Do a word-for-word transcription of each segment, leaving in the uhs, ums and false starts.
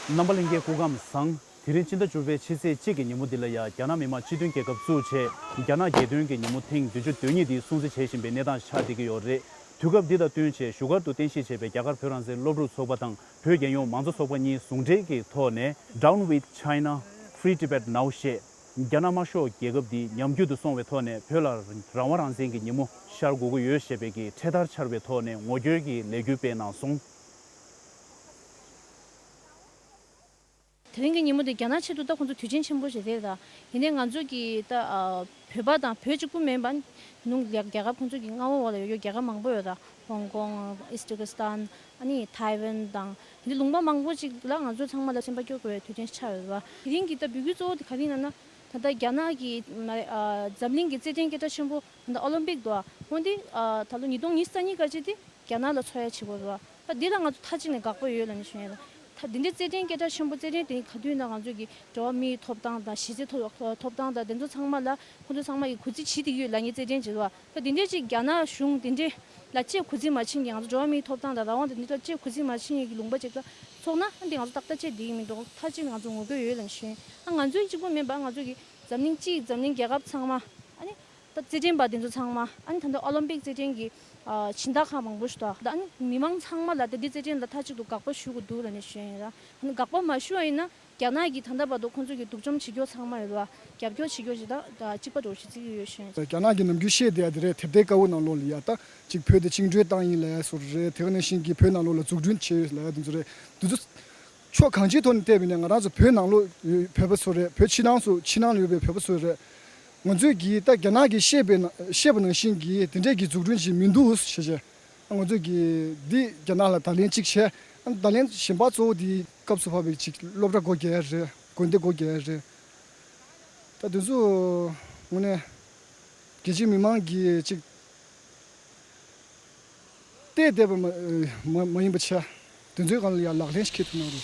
རྣམ་པ་ལྷན་རྒྱས་སྐུ་ཁམས་བཟང་། དེ་རིང་ཕྱི་ཟླ་བཅུ་པའི་ཕྱི་ཚེས་གཅིག་གི་ཉིན་མོ་འདི་ལ་ཡ་རྒྱ་ནག་མི་དམངས་སྤྱི་མཐུན་རྒྱལ་ཁབ་བཙུགས་བྱས་རྒྱ་ནག་རྒྱལ་སྟོན་གྱི་ཉིན་མོ་ཐེངས་བདུན་ཅུ་དོན་གཉིས་འདི་སྲུང་བརྩི་བྱེད་བཞིན་པའི་གནས་སྟངས་ཆགས་བསྡད་ཀྱི་ཡོད་རེད། དུས་སྐབས་འདི་དང་བསྟུན་བྱས་བཞུགས་སྒར་དུ་རྟེན་གཞི་བྱས་པའི་རྒྱ་གར་བོད་རང་བཙན་སློབ་ཕྲུག་ཚོགས་པ་དང་བོད་རྒྱལ་ཡོངས་མང་གཙོ་ཚོགས་པ་གཉིས་ཟུང་འབྲེལ་གྱི་ཐོག་ནས་Down with China, Free Tibet Now ཞེས་རྒྱ་ནག་དམར་ཤོག་རྒྱལ་ཁབ་འདི་ཉམས་རྒུད་དུ་སོང་བའི་ཐོག་ནས་བོད་ལ་རང་དབང་རང་བཙན་གྱི་ཉིན་མོ་ཤར་དགོས་ཀྱི་ཡོད་ཞེས་པའི་གི་འཕྲེད་དར་འཕྱར་བའི་ཐོག་ནས་ངོ་སྐྱོར་གྱི་ལས་འགུལ་སྤེལ་གནང་སོང་། དེ་རིང་གི་ཉིན་མོ་དེ་རྒྱ་ནག་ཆེད་དུ་ད་ཁོང་ཚོ་དུས་ཆེན་ཆེན་པོ་ཞིག་རེད་ད། ཡིན་ནའི་ང་ཚོ་གི་ད་ཨ་བོད་པ་དང་བོད་གཅིག་པུ་མིན་པ་ནུ་རྒྱ་རྒྱལ་ཁབ་ཁོང་ཚོ་གི་མངའ་འོག་འོག་ལ་ཡོད་ཡོད་རྒྱལ་ཁབ་མང་པོ་ཡོད་ད། ཧོང་ཀོང་། ཨིས་ཏི་ཀི་སི་ཐན། ཨ་ནི་ཐའེ་ཝན་དང་དེ་འདྲ་ལུང་པ་མང་པོ་ཅིག་ལ་ང་ཚོ་ཚང་མ་ལ་སེམས་པ་སྐྱོ་དགོས་པའི་དུས་ཆེན་ཆགས་ཡོད་པ། དེ་རིང་གི་ད་འབོད་སྐུལ་གཙོ་བོ་དེ་ག་རེ་ཡིན་ན་ན། ད་ལྟ་རྒྱ་ནག་གི་ཨ་འཛམ་གླིང་གི་རྩེད་འགྲན་སྐད་གྲགས་ཆེན་པོ་ད་ལྟ་ཨོ་ལིམ་པིག་འདུག་ཨ། འོན་ཏེ་ཨ་ད་ལོ་ཉིས་སྟོང་ཉི་ཤུ་རྩ་གཉིས་ག་ཅིག་དེ། རྒྱ་ནག་ལ་འཚོགས་ཡ་བྱེད་དགོས་རེད་བ། ད་འདི་ལ་ང་ཚོ་མཐའ་གཅིག་ནས་དགག་པ་ཡོད་ལབ་ནས་ཞུ་ཡ་ལ། ད་འདི་འདྲའི་རྩེད་འགྲན་སྐད་གྲགས་ཆེན་པོ་རྩེད་འགྲན་དེ་ག་དུས་ན་ང་ཚོ་གི་འགྲོ་བ་མིའི་ཐོབ་ཐང་དང་གཞི་རྩའི་ཐོབ་ཐོབ་ཐང་དང་དེ་ཚོ་ཚང་མ་ལ་ཁོང་ཚོ་ཚང་མ་གི་གུས་བརྩི་བྱེད་བསྡད་ཀྱི་ཡོད་ལབ་མཁན་རྩེད་འགྲན་བྱེད་དོ། ད་འདི་འདྲའི་ཅིག་རྒྱ་ནག་གཞུང་འདི་འདྲའི་ལ་ཅིག་གུས་བརྩི་མ་བྱེད་མཁན། ང་ཚོ་འགྲོ་བ་མིའི་ཐོབ་ཐང་དང་རང་དབང་དེ་འདི་ལ་ཅིག་གུས་བརྩི་མ་བྱེད་མཁན་གྱི་ལུང་པ་ཅིག་ལ་ཚོགས་ན་ཨ་འདི་ང་ཚོ་ཏག་ཏག་བྱས་བསྡད་ཀྱི་མི་འདུག་མཐའ་གཅིག་ནས་ང་ཚོ་ངོ་རྒོལ་ཡོད་ལབ་ནས་ཞུ་ཡིན། ཨ་ང་ཚོའི་གཅིག་པུ་མིན་པ་ང་ཚོ་གི་འཛམ་གླིང་སྤྱི་འཛམ་གླིང་རྒྱལ་ཁབ་ཚང་མ་ཨ་ནི། ད་རྩེད་འགྲན་པ་དེ་ཚོ་ཚང་མ་ཨ་ནི་ད་ལྟ་ཨོ་ལིམ་པིག་རྩེད་འགྲན་གྱི་ཨ་སྦྱིན་བདག་ཁག་མང་པོ་ཞིག་འདུག་ད་ཨ་ནི་མི་མང་ཚང་མ་ལ་ད་འདི་རྩེད་འགྲན་ལ་མཐའ་གཅིག་ཏུ་དགག་པ་ཞུ་དགོས་འདུག་ལབ་ནས་ཞུ་ཡ་ཡིན་ར། ཨ་ནི་དགག་པ་མ་ཞུ་བ་ཡིན་ན་རྒྱ་ནག་གིས་ད་ལྟ་བར་དུ་ཁོང་ཚོ་གི་སྡུག་སྦྱོང་བྱེད་རྒྱུ་ཚང་མ་ཡོད་ར། རྒྱབ་སྐྱོར་བྱེད་རྒྱུ་ཞིག་ད་ད་གཅིག་པ་འགྲོ་ཞིག་བརྩི་གི་ཡོད་ཞུ་ཡ་ཡིན། རྒྱ་ནག་གི་ནམ་རྒྱུན་བཤད་བསྡད་ཡ་དེ་རེད། དེབ་ཐེར་དཀར་པོ་ནང་ལོགས་ལ་ཡ་ད་ཅིག་བོད་དེ་བཅིངས་འགྲོལ་བཏང་ཡིན་ལབ་ཡ་བཟོ་འདྲ་རེད། དེ་ག་ནང་བཞིན་གྱི་བོད་ནང་ལོགས་ལ་འཛུགས་སྐྲུན་བྱས་ཡོད་ལབ་ཡ་དེ་ཚོ་རེད། དེ་ཚོ། ཕྱོགས་གང་ཅིའི་ཐོག་ནས་བལྟས་པ་ཡིན་ན་ང་རང་ཚོ་བོད་ནང་ལོགས་ཡོད་བོད་པ་ཚོ་རེད། བོད་ཕྱི་ནང་སུ་ཕྱི་ནང་ལ་ཡོད་པའི་བོད་པ་ཚོ་རེད། ང་ཚོས་ཀྱིས་ད་རྒྱ་ནག་གིས་བཤད་པའི་ནང་བཤད་པ་ནང་བཞིན་གྱི་དེ་འདྲས་ཀྱི་འཛུགས་སྐྲུན་ཅིག་མི་འདུག་ཞེས་བྱས། ང་ཚོས་ཀྱིས་འདི་རྒྱ་ནག་ལ་བརྡ་ལན་གཅིག་བྱས། བརྡ་ལན་གཞན་པ་གཙོ་བོ་དེ་སྐབས་སུ་བབས་པའི་ཅིག་སློབ་གྲྭ་སྒོ་རྒྱག་ཡ་རེད། དགོན་སྡེ་སྒོ་རྒྱག་ཡ་རེད། ད་དེ་ཚོ་དངོས་གནས་རྒྱལ་སྤྱིའི་མི་མང་གིས་ཅིག་བལྟས་བསྡད་པ་མ་མ་མ་ཡིན་པ་བྱས། དེ་ཚོའི་སྒང་ལ་ཡང་ལག་ལེན་ཞིག་འཁེལ་ཐུབ་ན་རེད།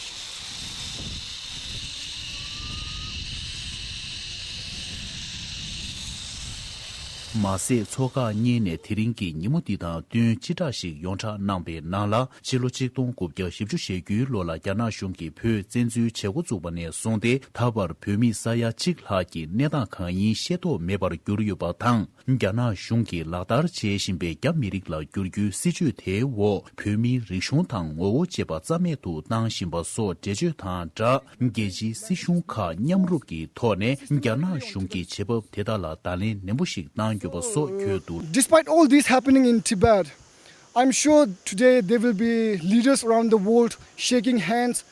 མ་ཟད་ཚོགས་ཁག་གཉིས་ནས་དེ་རིང་གི་ཉིན་མོ་འདི་དང་བསྟུན་སྤྱི་བསྒྲགས་ཤིག་ཡོངས་གྲགས་གནང་པའི་ནང་ལ། ཕྱི་ལོ་ཆིག་སྟོང་དགུ་བརྒྱ་བཞི་བཅུ་ཞེ་དགུའི་ལོ་ལ་རྒྱ་ནག་གཞུང་གིས་བོད་བཙན་འཛུལ་བྱེད་འགོ་བཙུགས་པ་ནས་བཟུང་སྟེ། ད་བར་བོད་མི་ས་ཡ་གཅིག་ལྷག་གི་གནས་སྟངས་གང་ཡིན་ཤེས་རྟོགས་མེད་པར་གྱུར་ཡོད་པ་དང་། རྒྱ་ནག་གཞུང་གིས་ལག་བསྟར་བྱེད་བཞིན་པའི་རྒྱ་མི་རིགས་ལ་བསྒྱུར་རྒྱུའི་སྲིད་བྱུས་དེའི་འོག་བོད་མིའི་རིག་གཞུང་དང་ངོ་བོ་བཅས་པ་རྩ་མེད་དུ་བཏང་བཞིན་པ་སོགས་འགྲེལ་བརྗོད་དང་སྦྲགས། རྒྱལ་སྤྱིའི་སྲིད་གཞུང་ཁག་མཉམ་རུབ་ཀྱི་ཐོག་ནས་རྒྱ་ནག་གཞུང་གི་བྱེད་བབ་དེ་དག་ལ་བརྡ་ལན་ནན་པོ་ཞིག་གནང་དགོས་པ་སོགས་བཀོད་འདུག། Despite all this happening in Tibet, I'm sure today there will be leaders around the world shaking hands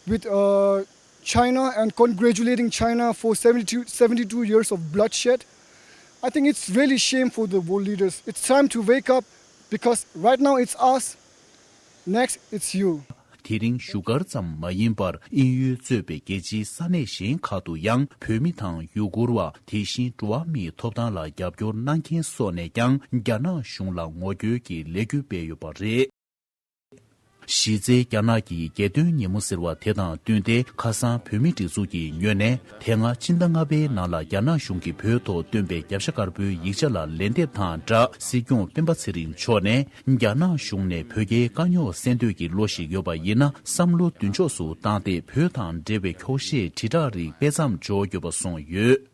with uh, China and congratulating China for seventy-two, seventy-two years of bloodshed. I think it's really shame for the world leaders. It's time to wake up because right now it's us, next it's you. དེ་རིང་བཞུགས་སྒར་ཙམ་མ་ཡིན་པར་དབྱིན་ཡུལ་གཙོས་པའི་རྒྱལ་སྤྱིའི་ས་གནས་གཞན་ཁག་ཏུ་ཡང་བོད་མི་དང་ཡུ་གུར་བ། དེ་བཞིན་འགྲོ་བ་མིའི་ཐོབ་ཐང་ལ་རྒྱབ་སྐྱོར་གནང་མཁན་སོགས་ནས་ཀྱང་རྒྱ་ནག་གཞུང་ལ་ངོ་རྒོལ་གྱི་ལས་འགུལ་སྤེལ་ཡོད་པ་རེད། གཞི་རྩའི་རྒྱ་ནག་གི་རྒྱལ་སྟོན་ཉིན་མོ་ཟེར་བ་དེ་དང་བསྟུན་ཏེ། ཁ་སང་བོད་མིའི་སྒྲིག་འཛུགས་ཀྱི་ངོས་ནས། དེ་སྔ་ཕྱི་ཟླ་ལྔ་པའི་ནང་ལ་རྒྱ་ནག་གཞུང་གིས་བོད་ཐོག་བཏོན་པའི་རྒྱབ་ཤ་དཀར་པོའི་ཡིག་ཆ་ལ་ལན་འདེབས་དང་སྦྲགས། སྲིད་སྐྱོང་སྤེན་པ་ཚེ་རིང་མཆོག་ནས། རྒྱ་ནག་གཞུང་ནས་བོད་རྒྱའི་དཀའ་རྙོག་སེལ་འདོད་ཀྱི་བློ་ཞིག་ཡོད་པ་ཡིན་ན། བསམ་བློ་མདུན་ཕྱོགས་སུ་བཏང་སྟེ། བོད་དང་འབྲེལ་བའི་འཁྱོག་བཤད་དྲིལ་བསྒྲགས་རིགས་སྤེལ་མཚམས་འཇོག་དགོས་པ་གསུངས་ཡོད།